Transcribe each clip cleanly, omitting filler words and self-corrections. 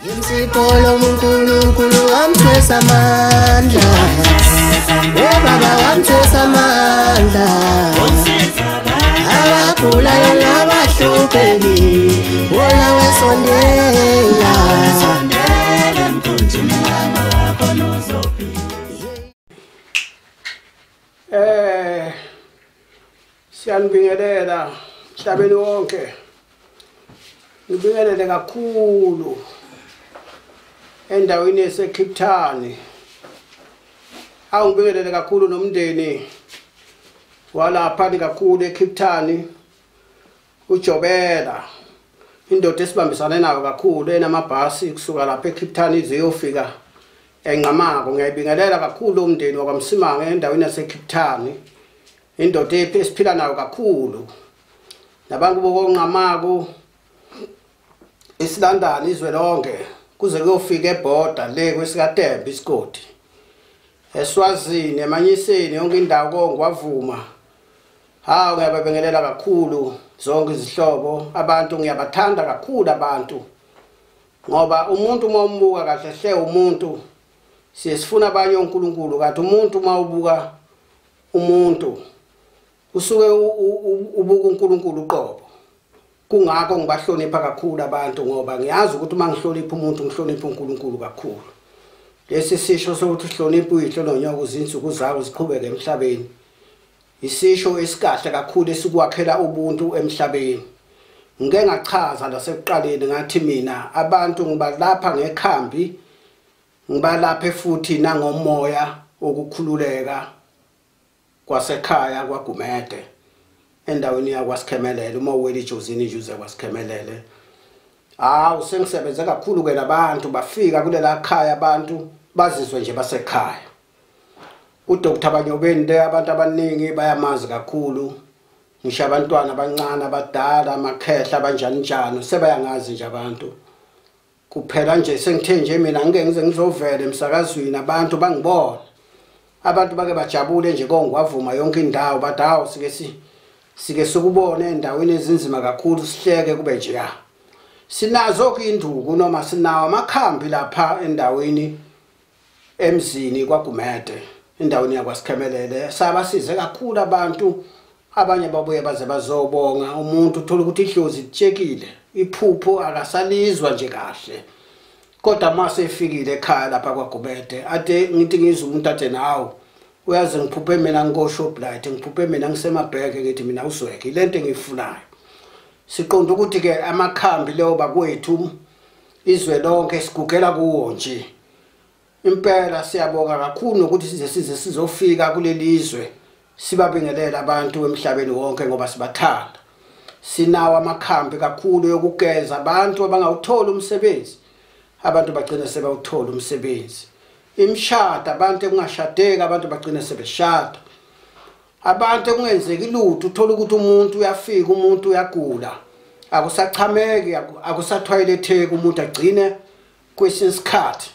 Insipho uNkulunkulu wamthwesa amandla. Baba wamthwesa amandla. Abagulayo nabahluphekile, wona wesondela. Siyanibingelela emhlabeni wonke. Ngibingelele kakhulu endaweni yaseCape Town. Awungibingelele kakhulu nomndeni walapha kakhulu eCape Town, uJobela, indoda esibambisane nayo kakhulu enamabhasi kusuka lapha eCape Town ize iyofika eNqamako. Ngiyayibingelela kakhulu umndeni wakwaMsimanga endaweni yaseCape Town, indoda esiphila nayo kakhulu nabantu bokonqamako isilandana izwe lonke kuze kuyofika ebhoda le kwesikaTembe isigodi, eSwazini, eManyiseni, yonke indawo kongwavuma. Hawu, ngiyababingelela kakhulu zonke izihlobo abantu. Ngiyabathanda kakhulu abantu ngoba umuntu uma umbuka kahle hle umuntu siye sifuna abanye oNkulunkulu, kanti umuntu uma ubuka umuntu usuke ubuka uNkulunkulu uqobo. Kungakho ngibahlonipha kakhulu abantu ngoba ngiyazi ukuthi uma ngihlonipha umuntu ngihlonipha uNkulunkulu kakhulu. Lesi sisho sokuthi uhloniphe uyihlo nonyoko izinsuku zakho ziqhubeke emhlabeni, isisho esikahle kakhulu esikwakhela ubuntu emhlabeni. Ngike ngachaza lasekuqaleni ngathi mina abantu ngibalapha ngekhambi, ngibalaphe futhi nangomoya wokukhululeka kwasekhaya kwaGumede endaweni yakwaSikhemelele. Uma uwela iJozini nje uze kwaSikhemelele. Hawu, sengisebenze kakhulu ke labantu bafika kulela khaya, abantu bazizwe nje basekhaya. UDr Banyobeni le abantu abaningi bayamazi kakhulu, ngisho abantwana abancane, abadala, amakhehla, abanjani njani sebayangazi nje abantu. Kuphela nje sengithe nje mina ngike ngize ngizovela emsakazweni abantu bangibona, abantu bake bajabule nje kongwavuma yonke indawo, bathi hawu sike sikubone endaweni ezinzima kakhulu, sihleke kube nje ya. Sinazo ke induku noma sinawo amakhambi lapha endaweni emzini kwaGumede, endaweni yakwaSikhemelele. Sabasize kakhulu abantu, abanye babuye baze bazobonga. Umuntu uthola ukuthi idlozi litshekile, iphupho akasalizwa nje kahle, kodwa mase efikile ekhaya lapha kwaGumede ade ngithi ngizwe umuntu athe nawu uyazi ngiphuphe mina ngikoshoplight, ngiphuphe mina ngisemabheke, ngithi mina uzweke lento engiyifunayo. Siqonda ukuthi ke amakhambi leyo bakwethu izwe lonke sigugela kuwo nje. Impela siyabonga kakhulu nokuthi size sizofika kuleli zwe sibabingelela abantu emhlabeni wonke ngoba sibathanda. Sinawo amakhambi kakhulu yokugeza abantu abangawuthola umsebenzi, abantu bagcina sebawuthola umsebenzi. Imishado, abantu ekungashadeki abantu bagcina sebeshada. Abantu ekungenzeki lutho, uthola ukuthi umuntu uyafika, umuntu uyagula, akusachameki, akusathwayeletheki, umuntu agcine kwesinye isikhathi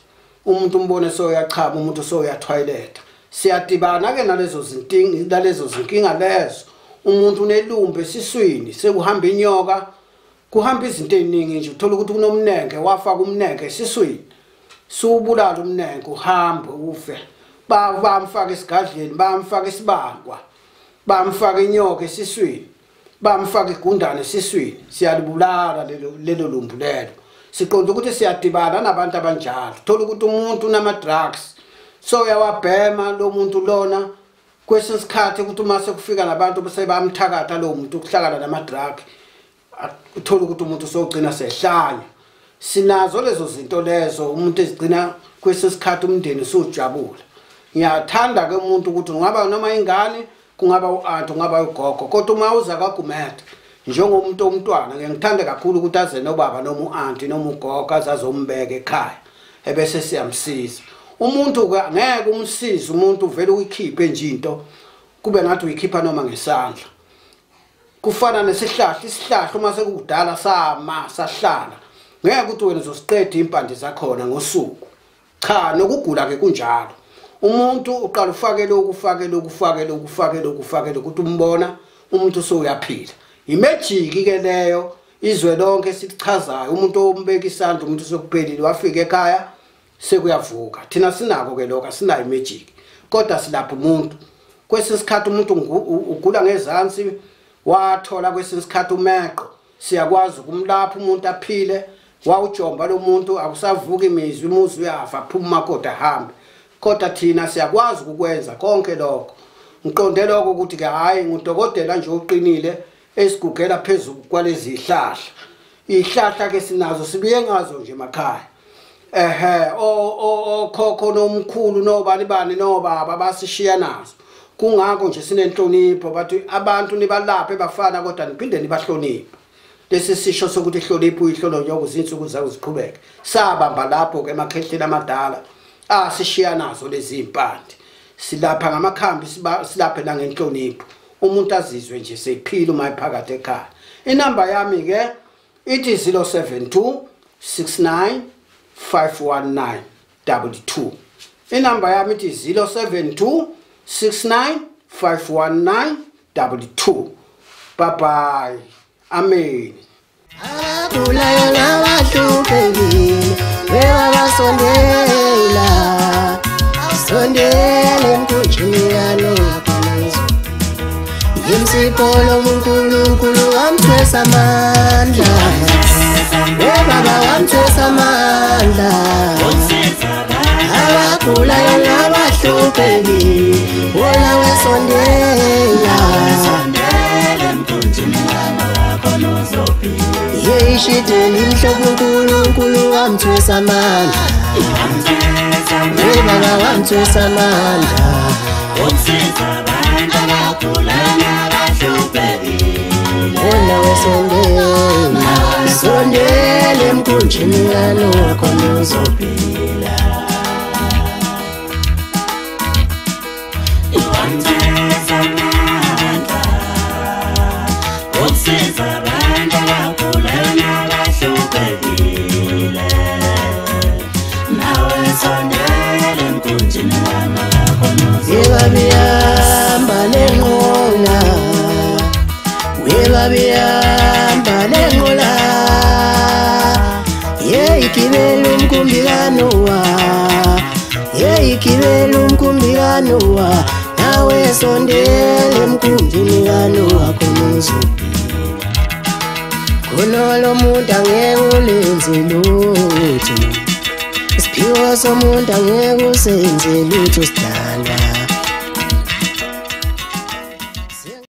umuntu umbone soyachama, umuntu soyathwayeletha. Siyadibana ke nalezo zinkinga, nalezo zinkinga lezo. Umuntu unelumbe esiswini, sekuhamba inyoka, kuhamba izinto eziningi nje. Uthola ukuthi kunomnenke, wafaka umnenke esiswini, siwubulala umnenke, uhambe ufe. Bamfaka esigadleni, bamfaka isibankwa, bamfaka inyoka esiswini, bamfaka igundane esiswini. Siyalibulala lelo lumbu lelo. Siqonda ukuthi siyadibana nabantu abanjalo. Thola ukuthi umuntu unama drugs, so uyawabhema lo muntu lona. Kwesinye isikhathi ukuthi uma sekufika nabantu bese bayamthakatha lo muntu ukuhlakala nama drug, uthola ukuthi umuntu usogcina sehlanya. Sinazo lezo zinto lezo, umuntu ezigcina kwesinye isikhathi umndeni usujabula. Ngiyathanda ke umuntu ukuthi ungaba noma ingane, kungaba uanti, kungaba ugogo, kodwa uma uza kwaGumede njengomuntu omntwana, ngiyangithanda kakhulu ukuthi aze nobaba noma uanti noma ugogo azazombeka ekhaya ebese siyamsiza. Umuntu ke ngeke umsize umuntu uvele uyikhiphe nje into kube ngathi uyikhipha noma ngesandla. Kufana nesihlahla, isihlahla uma sekudala sama sahlala, ngeke ukuthi wena uzosiqeda impande zakhona ngosuku. Cha, nokugula ke kunjalo. Umuntu uqala ufake lokhu, ufake lokhu, ufake lokhu, ufake lokhu, ufake lokhu, ukuthi umbona umuntu soyaphila. Imagic ke leyo Izwe lonke silichazayo, umuntu ombeka isandla umuntu sokuphelile wafika ekhaya sekuyavuka. Thina sinako ke lokho, asinayo magic, kodwa silapha umuntu. Kwesinye isikhathi umuntu ugula ngezansi, wathola kwesinye isikhathi umeqo, siyakwazi ukumlapha umuntu aphile. Wawujomba lo muntu akusavuki imizwi, umuzi uyafa, phuma umakoti ahambe. Kodwa thina siyakwazi ukukwenza konke lokho. Ngiqonde lokho ukuthi ke hayi, ngudokotela nje oqinile esigugela phezulu kwalezi zihlahla. Izihlahla ke sinazo, sibuye ngazo nje emakhaya. Ehe, okhokho nomkhulu nobani bani nobaba basishiya nazo. Kungakho nje sinenhlonipho, bathi abantu nibalaphe bafana kodwa niphinde nibahloniphe. Lesi sisho sokuthi hlonipha uyihlolo njengoba izinsuku zakho ziqhubeke. Sabamba lapho ke emakhehleni amadala, asishiya nazo lezi impande. Silapha ngamakhambi, silaphe nangenhlonipho. Umuntu azizwe nje sephila uma ephakathi ekhaya. Inamba yami ke ithi 072 69 519 22. Inamba yami ithi 072 69 519 22. Bye bye. Amen. Abagulayo nabahluphekile bebabasondela, sondela emkhunjini kaNowa. Yimsipho lobuNkulunkulu wamthwesa amandla, webaba wamthwesa amandla. Abagulayo nabahluphekile wona wesondela, yeyishideli mhlobo uNkulunkulu wamthwesa amandla, webaba wamthwesa amandla. Wona wesondela, sondela emkhunjini kaNowa khona uzophila. Webabihamba lenqola, webabihamba lenqola, yeyigibela umkhumbi kaNowa, yeyigibela umkhumbi kaNowa. Nawe sondela emkhunjini kaNowa khona uzophila. Khona lo muntu angeke ulenze lutho, isiphiwo somuntu angeke usenze lutho sidala.